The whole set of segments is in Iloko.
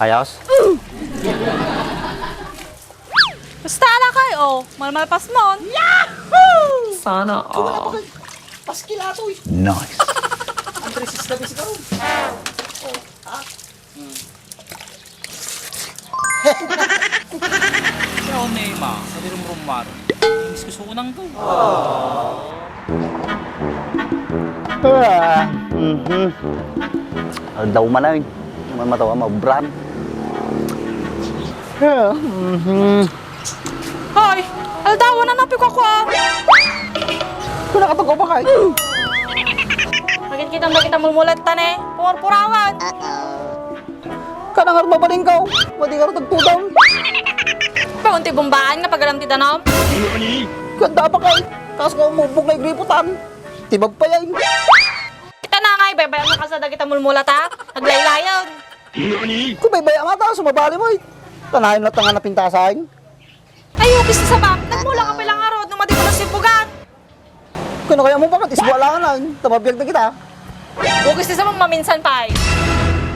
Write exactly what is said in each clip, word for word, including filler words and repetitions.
Ayos? Basta ala kay, oh. Malmalpas mon. Yahoo! Sana all. Paskil ato eh. Nice. Andres is the best karon. Oh, ha? Hmm. Yaw ni ma, sa di rumrumar. Inis ko sunang to. Ah, mhm. Aldaw man ay. Naman matawa, maubran. Ah, mhm. Hoy! Aldawan na napikakwa! Kuna ka to, bakay? Bakit kitang bakit ang mulmulat ta ne? Pumurpurawan! Kana nga mabalingkaw, madi nga tagtudang. Paunti bumbaan nga pagaram ti danom? Ganda pa kay, kas nga umubog na igriputan. Tibag pa yan. Kita na nga, ibaybay ang makasada kita mulmula ta. Naglaylayon. Kung baybay ang mata, sumabali mo eh. Tanayan na tanga na pintasan. Ay, ukis ti sabam. Nagmula ka pala nga rod, no madi mo na sibugan. Kano kaya mo bakit isbo alangan na, tababiyag na kita. Ukis ti sabam maminsan pa eh.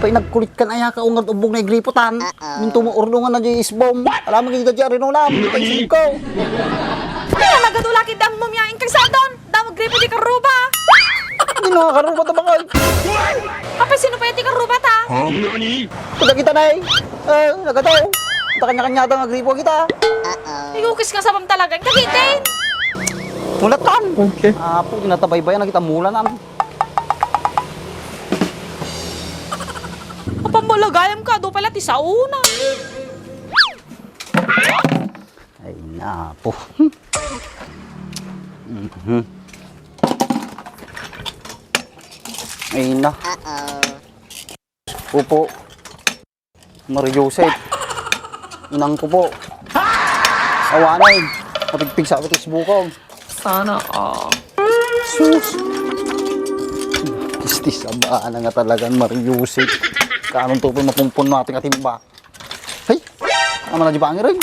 Pay nagkulit kan aya ka ungar ubbog na igriputan. Minto mo urnongan na di isbom. Alam mo kita di arinona, minto isbom ko. Kaya nagadula kid ammom ya, ingkay sadon. Damo gripo di karuba. Di na karuba ta bakal. Apay sino pa ti karuba ta? Huh? Kadagita na eh. Eh, nagataw. Ta kanya-kanya ta nga gripo kita. Igukis nga sabam talaga. Kagitin. Mulatan. Okay. Apo, di natabaybayan na kita mulanan. Apang malagayam ka, do pala ti sauna. Ay, napo. Mhm. Ay, na. Upo. Mario Joseph. Inang ko po. Awanay. Napigpigsa ko tis bukaw. Sana all. Sus. Tis-tis, abaan na nga talagan, Mario Joseph. Kanong tupoy mapumpun natin katimba? Hey! Ano na di ba ang iring?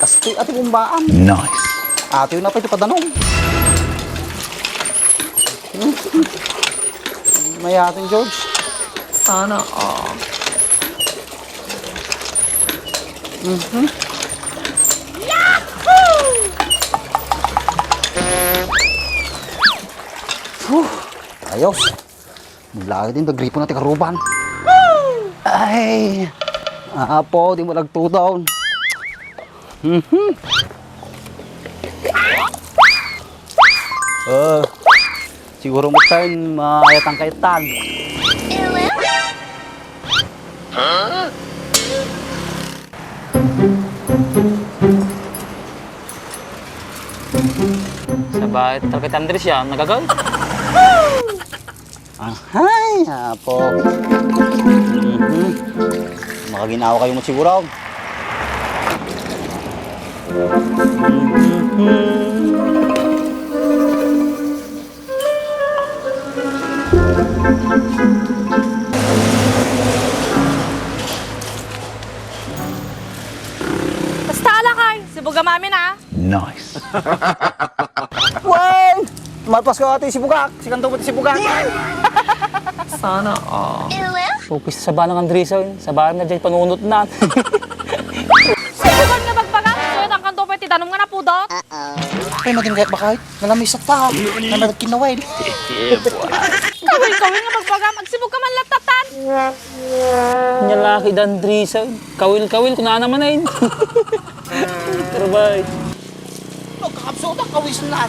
Kastoy ati bumbaan. Nice. Ati na pa ito padanom. May atin, George. Sana all. Mhm. Huh, ayos. Maglagi din, dagripo na ti karuban. Ay, apo, di mo nagtudaw. Mhm. Oh, siguro mo tayo maayatan kaitan. Sabay, talaga ti Andres yan, nagagaw. Ahay, apo. Mhm. Makaginawa kayo mo siguro. Mhm. Basta alakay, sibog a mami na. Nice. Wen! Malpas ka ati sibugak, sikanto mo ti sibugak. Sana all. Upis sa balang Andresa, eh. Sa balang na dyan, panunot na. Sibugan nga bagbaga, suyat ang kanto pa ti danom nga napudot. Ay, madin kayat bakay? Nalamisat pa. Nanadag kinaway. Kawil-kawil nga bagbaga, magsibog ka man latatan. Nya laki da Andresa, eh. Kawil-kawil, kunana man, eh. Trabay. Nagkakapsutan, kawis na.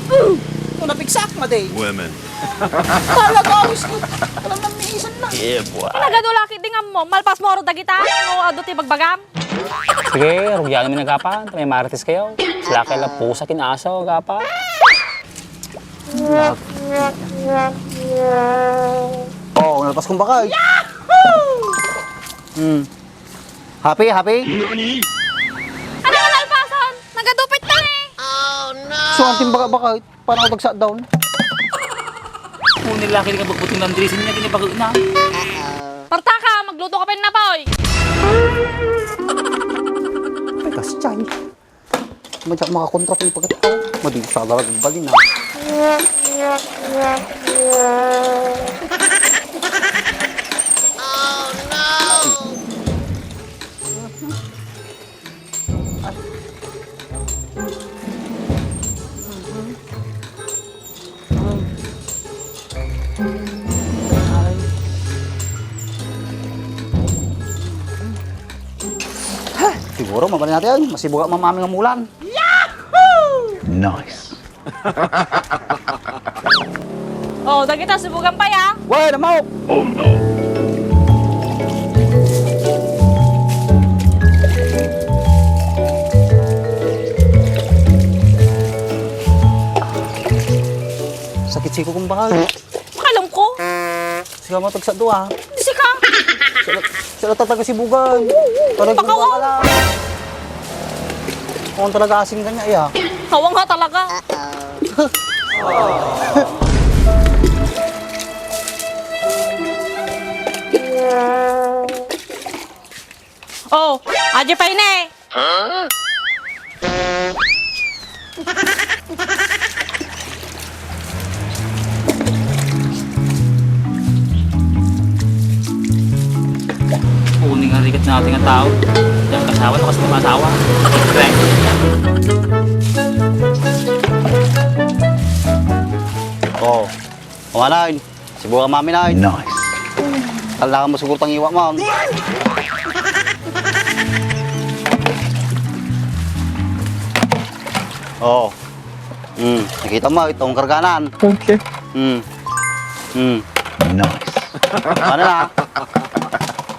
Nung napigsak, madi. Women. Talaga, kawis na. Alam na, miisan na. Yeah, boy. Nagadu laki di nga mo, malpas mo aro dagita. No, adu ti bagbagam. Sige, rugyano mi nagapa. May marites kayo. Sila kayo lang pusa, kinasaw, gapa. Oh, nalpas kong bakal. Hmm. Happy, happy? Ano nga nalpasan? Nagadupit na eh! So, ang timbaka-baka, paano ako dagsa down? Kung nila kini nga bugbuting ng dressing niya, kini bago na. Partaka, magluto ka pa na, boy! Kas tiyan. Madya makakontra ko ni pagkatao. Madi sa talaga balin, ah. Siguro, mabalin natin yan. Masibuga mamami nga mulan. Nice. Oh, dagita sibugan pa ya. Wala mo! Sakit siko kung bakal. Makalam ko. Sika mo tagsa dua. Di sika. Sila, sila talaga sibugan. Talaga Pakawan. Sibugan ka lang. Kung talaga asing ka niya, iya. Kawang nga talaga. Oh, adi pa ini. Uni nga rigat natin nga tao. Diyan kasawa, no, kasi masawa. Correct. Oh, kumanan. Sibugan mamami na. Nice. Kailangan mo siguro tangiwa, ma'am. Oh. Hmm, nakita mo, itong karganan. Okay. Hmm. Hmm. Nice. Ano na?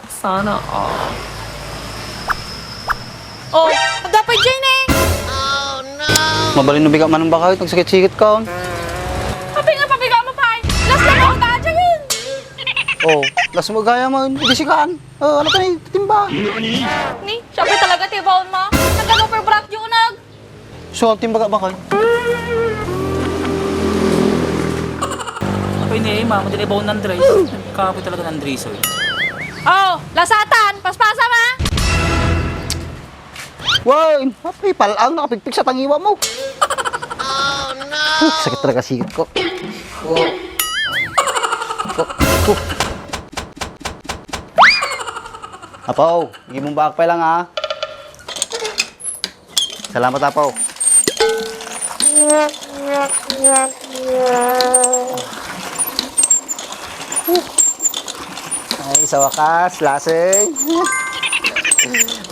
Sana all. Oh, dapat dyan eh. Mabalin no biga man ang bakal, nagsakit-sikit ka, oh. Apay nga pabiga mo, pay? Last na ako ta dyan. Oh, last mo gaya mo, hindi sikaan. Oh, ano ka ni, timba? Ni, siya pa talaga tibaon mo. Nagano per brak yung nag. So, timba ka bakal? Apay ni Emma, madali ba ng Andres? Kapoy talaga ng Andres, oy. Oh, lasatan, paspasa ma. Wow, mapay palang nakapigpig sa tangiwa mo. Oh, no! Huh, sakit talaga sigit ko. Oh. Oh, oh. Apaw, imong baak pa lang, ha? Salamat, Apaw. Ay, sa wakas, lasing.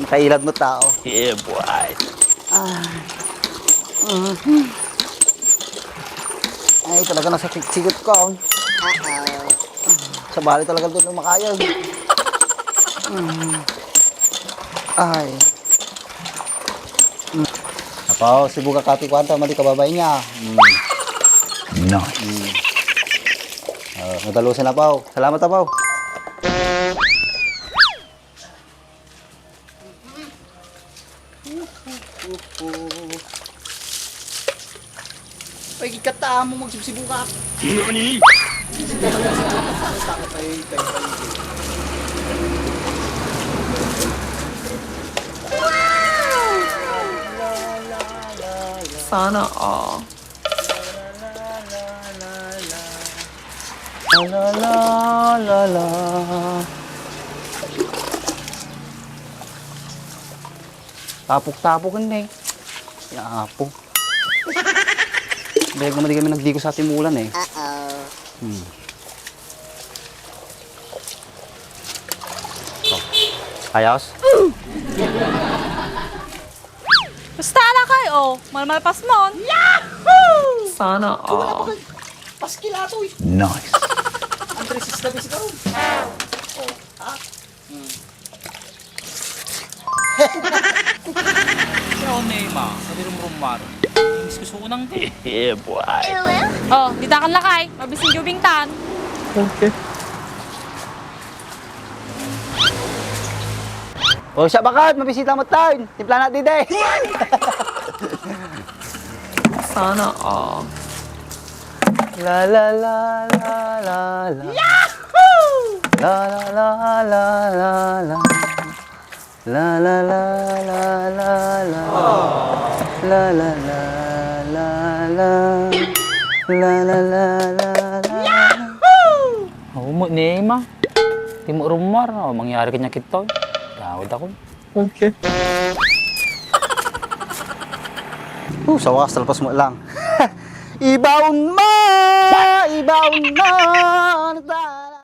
Ang kailad mo, tao. Yeah, boy. Ah. Mhm. Ay, talaga nasakit-sikit ko. Sa bali talaga doon makayag. Mm. Ay. Mm. Apaw, sibuga kati kuanta, madi kababay niya. Mm. Nice. Mm. Oh, madalusan, Apaw. Salamat, Apaw. Ay, ikata mo magsibsibukak. Nani? Sana all. La, la, la, la, la. Tapok-tapok, hindi. Ya, apo. Dahil naman di kami nagdigo sa ating ulan, eh. Uh-oh. Hmm. Oh. Ayos? Basta ala kay, oh. Malmalpas mon. Yahoo! Sana all. Paskil ato, eh. Nice. Andres is the best, ikaw. Oh, ha? Hmm. Siya, oh, Nema. Sabi rumrumar. Inis ko sunang to. Yeah, boy. Oh, dita kan lakay. Mabisin jubing tan. Okay. O, siya bakat, mabisita mo tayo. Timpla na, dide. Sana all. La, la, la, la, la, la. Yahoo! La, la, la, la, la, la. La, la, la, la, la, La la la la la. La la la la la. Yahoo! Aw, mo ni Emma. Di mo rumar. Oh, mangyari kanya kito. Tawad ako. Okay. Oh, sa wakas, talpas mo lang. Ibaon mo! Ibaon mo!